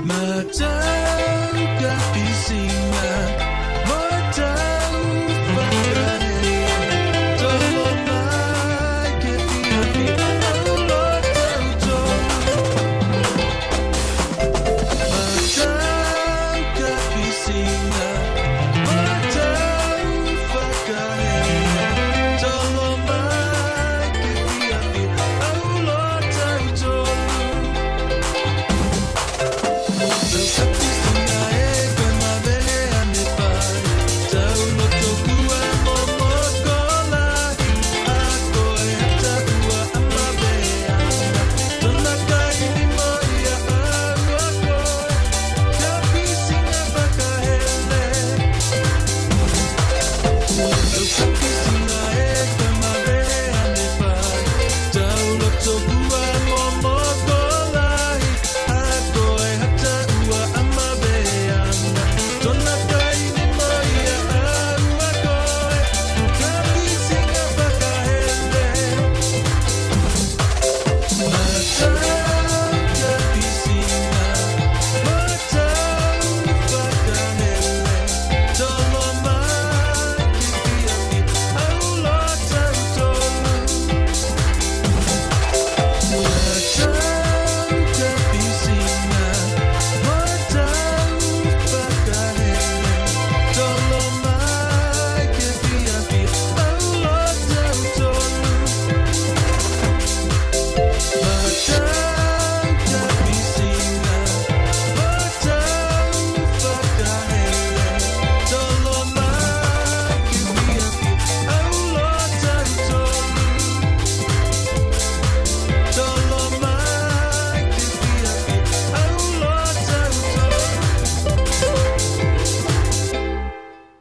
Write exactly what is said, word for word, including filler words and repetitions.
Matau ka pisiga, matau fakahele, tolo mai ke fiafia, auloa tautolu. Matau ka pisiga, matau fakahele, tolo mai ke fiafia, auloa tautolu.